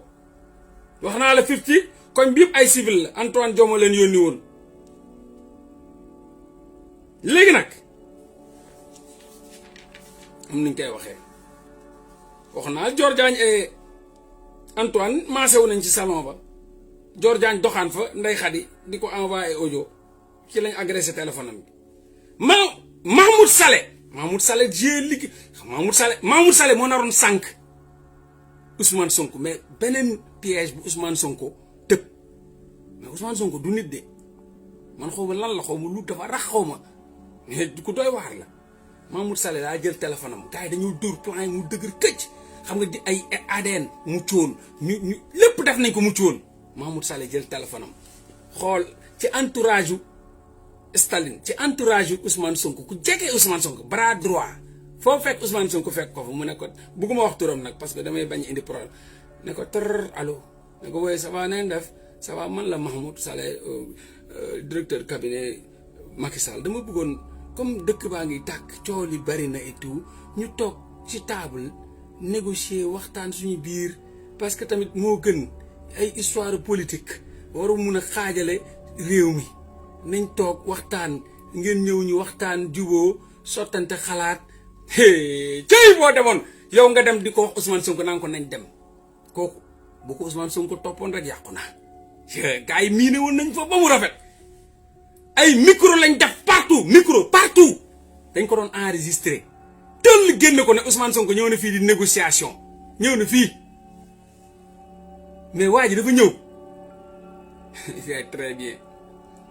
Speaker 1: wax naa la 50 koñ bi yëpp ay civil la Antoine Diome leen yónni woon léegi nag am nañ koy waxee wax naa Dior Diagne et Antoine maasé wu nañ ci salon ba Dior Diagne doxaan fa Ndey Xadi di ko envoyé audio ci lañ agressé téléphone am bi Mahmoud Saleh jie liggéey Mahmoud Saleh moo naroon sànq Ousmane Sonko mais beneen piège bu Ousmane Sonko tëb mais Ousmane Sonko du nit de man xaw ma lan la xaw ma lu dafa rax xaw ma mais ku doy waar la Mahmoud Saleh daa jël téléphone am gars yi dañoo dóor plan yi mu dëgër këcc xam nga di ay ADN mu cóon ñu lépp def nañ ko mu cóon Mahmoud Saleh jël téléphone am xool ci entourage u Staline ci entourage yu Ousmane Sonko ku jege Ousmane Sonko bras droit foo fekk Ousmane Sonko fekk ko fa mu ne ko bugguma wax turam nag parce que damay bañ indi problème ne ko tër allo ne ko woy ça va neen def ça va man la Mahmoud Saleh directeur cabinet Macky Sall dama bëggoon comme dëkk baa ngi tàkk coow li bari na et tout ñu toog ci table négocier waxtaan suñu biir parce que tamit moo gën ay histoire politique waru mun a xaajale réew mi nañ toog waxtaan ngeen ñëw ñu waxtaan juboo sottante xalaat cey boo demoon yow nga dem di ko wax Ousmane Sonko naan ko nañ dem kooku bu ko Ousmane Sonko toppoon rek yàqu naa gars yi miine woon nañ fa ba mu rafet ay micro lañ def partout dañ ko doon enregistré tëll génne ko ne Ousmane Sonko ñëw na fii di négociation ñëw na fii mais waa ji dafa ñëw c'est très bien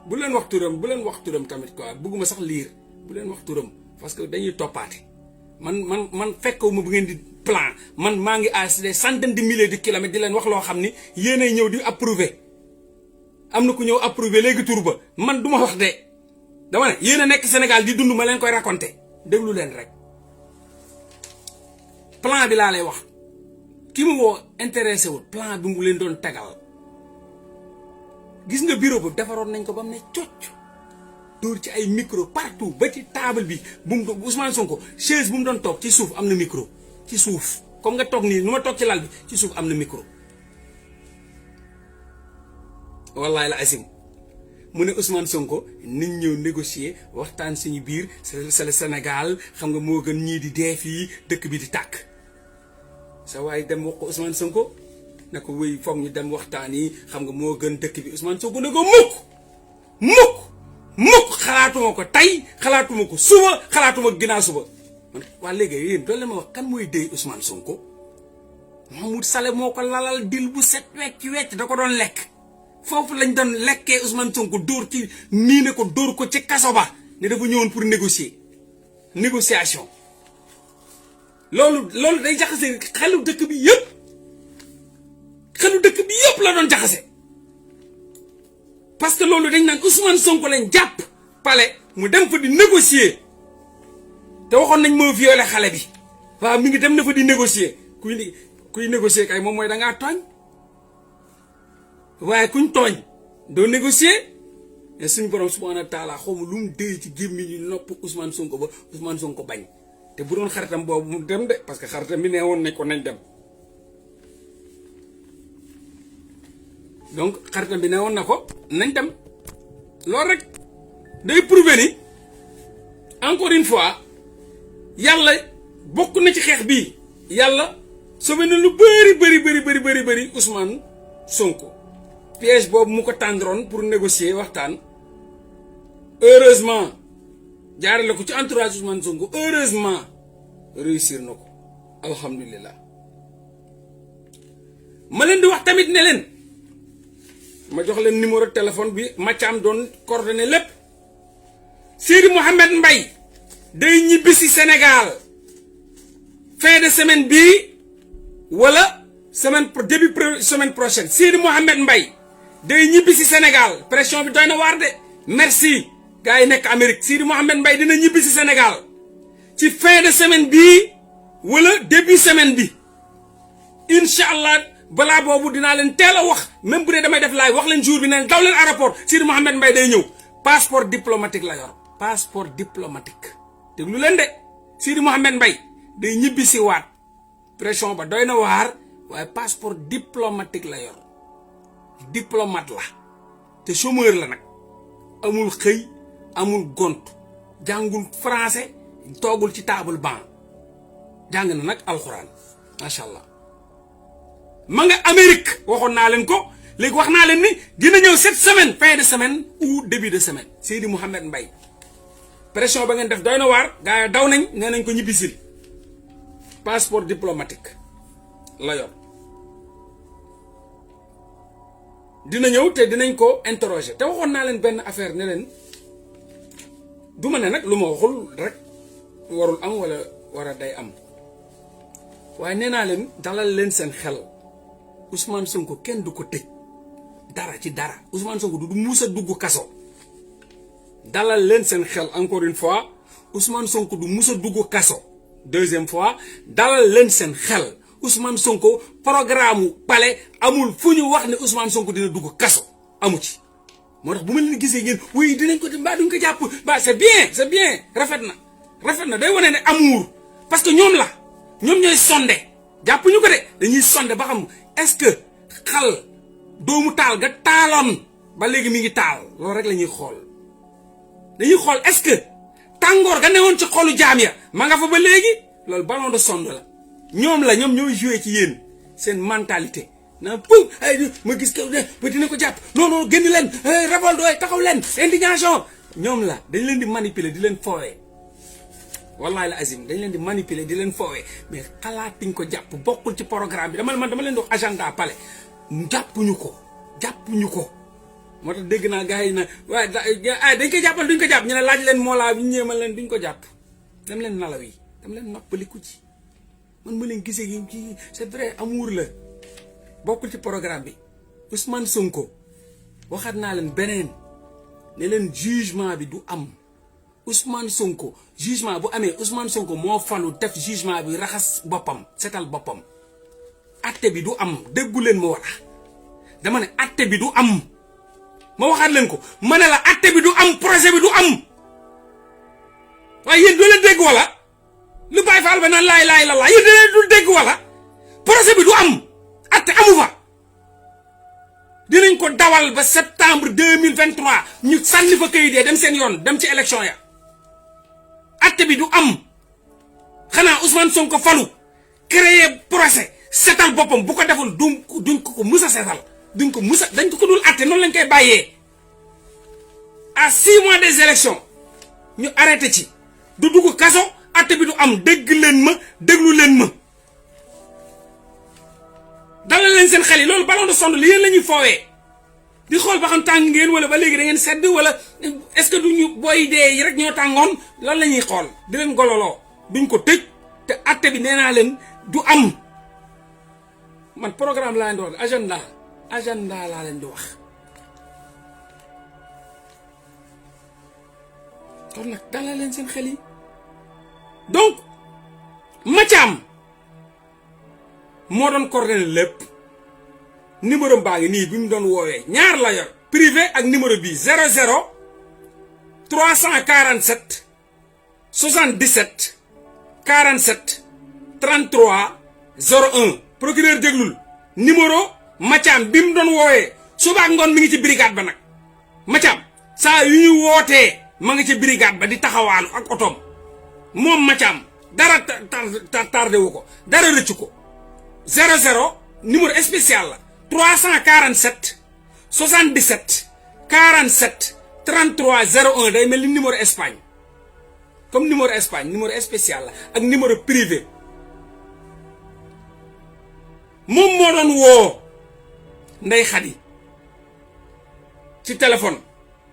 Speaker 1: bu leen wax turam tamit quoi bëgguma sax liir bu leen wax turam parce que dañuy toppaate man fekkewuma bu ngeen di plan man maa ngi à des centaines de milliers de kilomètres di leen wax loo xam ni yéenay ñëw di approuver am na ku ñëw approuver léegi tur ba man du ma wax de dama ne yéen a nekk Sénégal di dund ma leen koy raconter déglu leen rek plan bi laa lay wax ki mu woo intéressé wul plan bi mu leen doon tegal gis nga bureau ba defaroon nañ ko ba mu ne cocc dóor ci ay micro partout ba ci table bi bu mu doon Ousmane Sonko chaise bu mu doon toog ci suuf am na micro ci suuf comme nga toog nii nu ma toog ci lal bi ci suuf am na micro wallahi la asim mu ne Ousmane Sonko nañ ñëw négocier waxtaan suñu biir c'est le Sénégal xam nga moo gën ñii di dee fii dëkk bi di tàkk sa waaye dem wax ko Ousmane Sonko ne ko wéy foog ñu dem waxtaan yi xam nga moo gën dëkk bi Ousmane Sonko ne ko mukk xalaatuma ko tey xalaatuma ko suba xalaatuma ginnaaw suba man waa léegi yéen doole ma wax kan mooy déy Ousmane Sonko Mahmoud Saleh moo ko lalal dil bu set wecc da ko doon lekk foofu lañ doon lekkee Ousmane Sonko dóor ci miine ko dóor ko ci kaso ba ne dafa ñëwoon pour négociation loolu day jaxase xelu dëkk bi yëpp la doon jaxase parce que loolu dañ naan Ousmane Sonko lañ jàpp palais mu dem fa di négocier te waxoon nañ moo violé xale bi waaw mi ngi dem na fa di négocier kuy négocier kay moom mooy da ngaa tooñ waaye kuñ tooñ doo négocier et suñ borom subhanahu wa taala xaw ma lu mu déy ci gémmiñu nopp Ousmane Sonko ba Ousmane Sonko bañ te bu doon xaritam boobu mu dem de parce que xaritam bi nee woon nañ ko nañ dem donc xaritam bi ne woon na ko nañ dem loolu rek day prouver ni encore une fois yàlla bokk na ci xeex bii yàlla sauvé na lu bëri Ousmane Sonko piège boobu mu ko tàndroon pour négocier waxtaan heureusement jaarale ko ci entourage Ousmane Sonko heureusement réussir na ko alhamdulilah ma leen di wax tamit ne leen ma jox leen numéro téléphone bi Mathiam doon coordonné lépp Seydi Mouhamed Mbaye day ñibbi si Sénégal fin de semaine bii wala début semaine prochaine Seydi Mouhamed Mbaye day ñibbi si Sénégal pression bi doy na waar de merci gars yi nekk Amérique Seydi Mouhamed Mbaye dina ñibbi si Sénégal ci fin de semaine bii wala début semaine bi incha allah balaa boobu dinaa leen teel a wax même bu dee damay def live wax leen jour bi ne daw leen aéroport Sidi Mouhamed Mbaye day ñëw passeport diplomatique la yor passeport diplomatique déglu leen de Sidi Mouhamed Mbaye day ñibbi si waat pression ba doy na waar waaye passeport diplomatique la yor diplomate la te chômeur la nag amul xëy amul gont jàngul français toogul ci table banc jàng na nag alxuraan macha allah ma nga Amérique waxoon naa leen ko léegi wax naa leen ni dina ñëw cette semaine fin de semaine ou début de semaine Sidi Mouhamed Mbaye pression ba ngeen def doy na waar gars yi daw nañ nee nañ ko ñibbisil passeport diplomatique la yor dina ñëw te dinañ ko interroger te waxoon naa leen benn affaire ne leen du ma ne nag lu ma waxul rek warul am wala war a day am waaye nee naa leen dalal leen seen xel Ousmane Sonko kenn du ko tëj dara ci dara Ousmane Sonko du mus a dugg kaso dalal leen seen xel encore une fois Ousmane Sonko du mus a dugg kaso deuxième fois dalal leen seen xel Ousmane Sonko programme palais amul fu ñu wax ne Ousmane Sonko dina dugg kaso amu ci moo tax bu ma leen gisee ngeen oui dinañ ko mbaa duñ ko jàpp ba c'est bien rafet na day wane ne amour parce que ñoom ñooy sonde jàpp ñu ko de dañuy sonde ba xam est-ce que xal doomu taal ga taaloon ba léegi mi ngi taal loolu rek la ñuy xool dañuy xool est-ce que tàngoor ga newoon ci xolu jaam ya ma nga fa ba léegi loolu ballon de sonde la ñoom ñooy joué ci yéen seen mentalité na pou ay ma gis ko ba dina ko jàpp non génn leen révolte doy taxaw leen indignation ñoom la dañ leen di manipuler di leen foowee wallahi la azim dañ leen di manipuler di leen foowee mais xalaatiñ ko jàpp bokkul ci programme bi dama leen di wax agenda palais jàppuñu ko moo tax dégg naa gars yi na waaye dañ koy jàppal duñ ko jàpp ñu ne laaj leen moolaa bi ñeemal leen duñ ko jàpp dem leen nalaw yi dem leen noppaliku ci man ma leen gisee yi ci c'est vrai amour la bokkul ci programme bi Ousmane Sonko waxaat naa leen beneen ne leen jugement bi du am Ousmane Sonko jugement bu amee Ousmane Sonko moo falu def jugement bi raxas boppam setal boppam atte bi du am déggu leen ma wala dama ne atte bi du am ma waxaat leen ko ma ne la atte bi du am projet bi du am waaye yéen doo leen dégg wala lu Baye Fall ba naan laay la yéen doo leen dul dégg wala projet bi du am atte amu fa dinañ ko dawal ba septembre 2023 ñu sànni fa kayit dem seen yoon dem ci élection ya atte bi du am xanaa Ousmane Sonko falu créer procès setal boppam bu ko deful duñ ko mus a setal dañ ko dul atte noonu lañ koy bàyyee à 6 mois des élections ñu arrêté ci du dugg kaso atte bi du am déglu leen ma dalal leen seen xel yi loolu ballon de sonde li yéen la ñuy foowee di xool ba xam tàng ngeen wala ba léegi da ngeen sedd wala est-ce que duñu booy dee yi rek ñoo tàngoon lan la ñuy xool di leen gololoo duñ ko tëj te atte bi nee naa leen du am man programme laa leen di wax agenda laa leen di wax kon nag dalal leen seen xel yi donc Mathiam moo doon coordonné lépp numéro baa ngi nii bi mu doon woowee ñaar la yor privé ak numéro bii 00 347 77 47 33 01 procureur déglul numéro Mathiam bi mu doon woowee suba ak ngoon mi ngi ci brigade ba nag Mathiam saa yu ñu wootee ma ngi ci brigade ba di taxawaalu ak otoom moom Mathiam dara tardé wu ko dara rëccu ko 00 numéro spécial la 347 77 47 33 01 day mel ni numéro Espagne comme numéro Espagne numéro spécial la ak numéro privé moom moo doon woo Ndeye Khady ci téléphone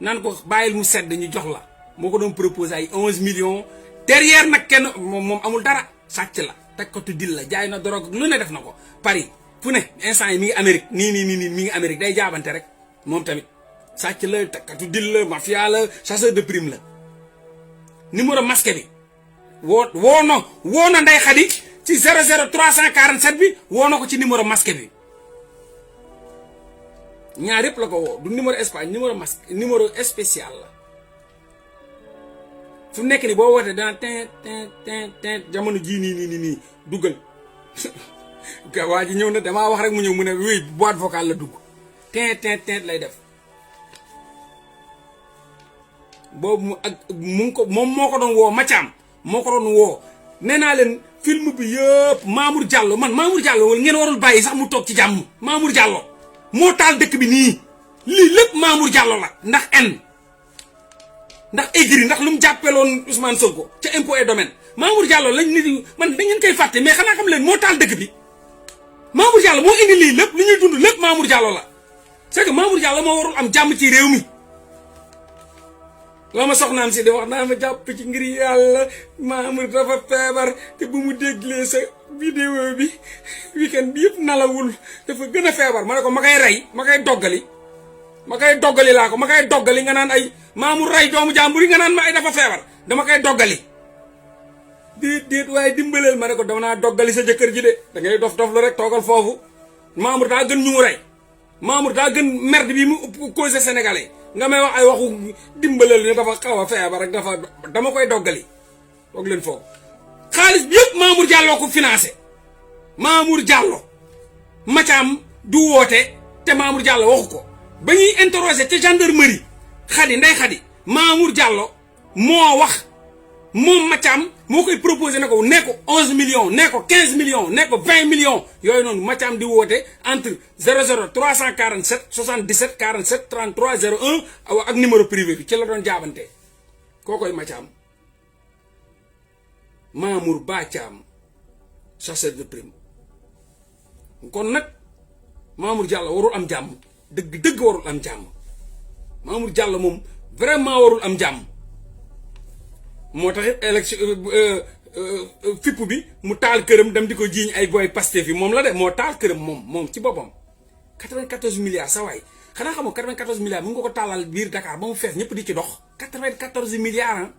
Speaker 1: naan ko bàyyil mu sedd ñu jox la moo ko doon proposé ay 11 millions derrière nag kenn moom amul dara sàcc la teg ko tu dil la jaay na drogue lu ne def na ko Paris fu ne instant yi mi ngi Amérique nii mi ngi Amérique day jaabante rek moom tamit sàcc la tekkatu dil la mafia la chasseur de prime la numéro masqué bi woo na Ndeye Khady ci 00347 bi woo na ko ci numéro masqué bi ñaar yëpp la ko woo du numéro Espagne numéro masque numéro spécial la fu nekk ni boo wootee dana tin jamono jii nii duggal ga waa ji ñëw na damaa wax rek mu ñëw mu ne wéy boîte vocale la dugg tin lay def boobu mu ak mu ngi ko moom moo ko doon woo Mathiam moo ko doon woo nee naa leen film bi yëpp Mamour Diallo Mamour Diallo wala ngeen warul bàyyi sax mu toog ci jàmm Mamour Diallo moo taal dëkk bi nii lii lépp Mamour Diallo la ndax ndax aigri ndax lu mu jàppeloon Ousmane Sonko ca impôt et domaine Mamour Diallo lañ nit man da ngeen koy fàtte mais xanaa xam leen moo taal dëkk bi Mamour Diallo moo indi lii lépp li ñuy dund lépp Mamour Diallo la c'est que Mamour Diallo moo warul am jàmm ci réew mi la ma soxnaam si di wax naa ma jàpp ci ngir yàlla Mamour dafa feebar te bu mu déglee sa vidéo bi weekend bi yëpp nalawul dafa gën a feebar ma ne ko ma koy rey ma koy doggali laa ko ma koy doggali nga naan ay Mamour rey doomu jàmbur yi nga naan ma ay dafa feebar dama koy doggali déet waaye dimbaleel ma ne ko dama naa doggali sa jëkkër ji de da ngay dof lu rek toogal foofu Mamour daa gën ñu mu rey Mamour daa gën merde bi mu causé sénégalais nga may wax ay waxu dimbaleel ne dafa xaw a feebar rek dama koy doggali toog leen foofu xaalis bi yëpp Mamour Diallo ko financé Mamour Diallo Mathiam du woote te Mamour Diallo waxu ko ba ñuy interroger ca gendarmerie Ndeye Khady Mamour Diallo moo wax moom Mathiam moo koy proposé ne ko 11 millions ne ko 15 millions ne ko 20 millions yooyu noonu Mathiam di woote entre 00 347 77 47 33 01 ak numéro privé bi ci la doon jaabante koo koy Mathiam Mamour Ba Thiam chasseur de prime kon nag Mamour Diallo warul am jàmm dëgg warul am jàmm Mamour Diallo moom vraiment warul am jàmm moo tax élection fipp bi mu taal këram dem di ko jiiñ ay boy Pastef yi moom la de moo taal këram moom ci boppam 94 milliards sa waay xanaa xamoo 94 milliards mu nga ko taalal biir Dakar ba mu fees ñëpp di ci dox 94 milliards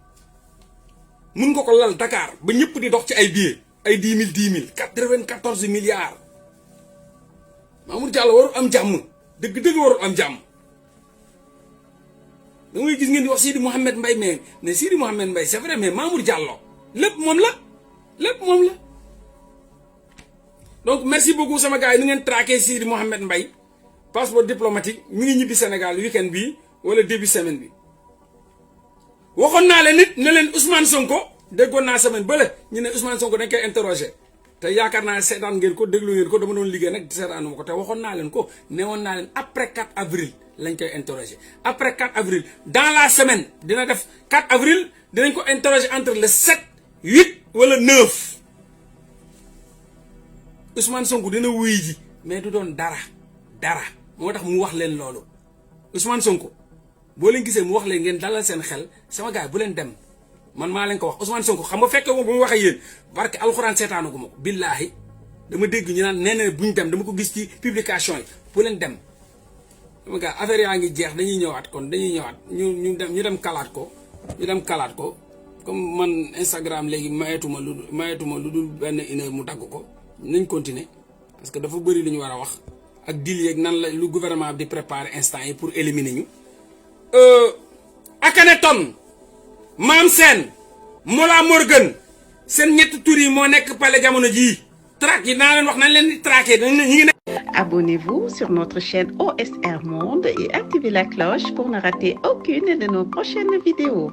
Speaker 1: mun nga ko lal Dakar ba ñëpp di dox ci ay billets ay 10 000 94 milliards Mamour Diallo warul am jàmm dëgg warul am jàmm da ngay gis ngeen di wax Sidi Mouhamed Mbaye mais ne Sidi Mouhamed Mbaye c'est vrai mais Mamour Diallo lépp moom la donc merci beaucoup sama gars yi nu ngeen traqué Sidi Mouhamed Mbaye passeport diplomatique mi ngi ñibbi Sénégal weekend bi wala début semaine bi waxoon naa leen nit ne leen Ousmane Sonko déggoon naa semaine bële ñu ne Ousmane Sonko dañ koy interroger te yaakaar naa seetaan ngeen ko déglu ngeen ko dama doon liggéey nag seetaanuma ko te waxoon naa leen ko newoon naa leen après 4 avril lañ koy interroger après 4 avril dans la semaine dina def 4 avril dinañ ko interroger entre le 7 8 wala 9 Ousmane Sonko dina wuy ji mais du doon dara moo tax mu wax leen loolu Ousmane Sonko boo leen gisee mu wax leen ngeen dalal seen xel sama gars bu leen dem man maa leen ko wax Ousmane Sonko xam nga fekkee moom bu mu waxee yéen barke alxuraan seetaanu ko ma ko billaahi dama dégg ñu naan nee na bu ñu dem dama ko gis ci publication yi bu leen dem sama gars affaire yaa ngi jeex dañuy ñëwaat ñu dem kalaat ko comme man Instagram léegi mayetuma lu dul benn une heure mu dagg ko nañ continuer parce que dafa bëri lu ñu war a wax ak dil yeeg nan la lu gouvernement bi di préparer instant yi pour éliminer ñu Akhenaton Mame Sène Mollah Morgun seen ñetti tur yi moo nekk pale jamono jii traque yi naa leen wax nañ leen di traquer ñu ngi
Speaker 2: Abonnez-vous sur notre chaîne OSR Monde et activez la cloche pour ne rater aucune de nos prochaines vidéos.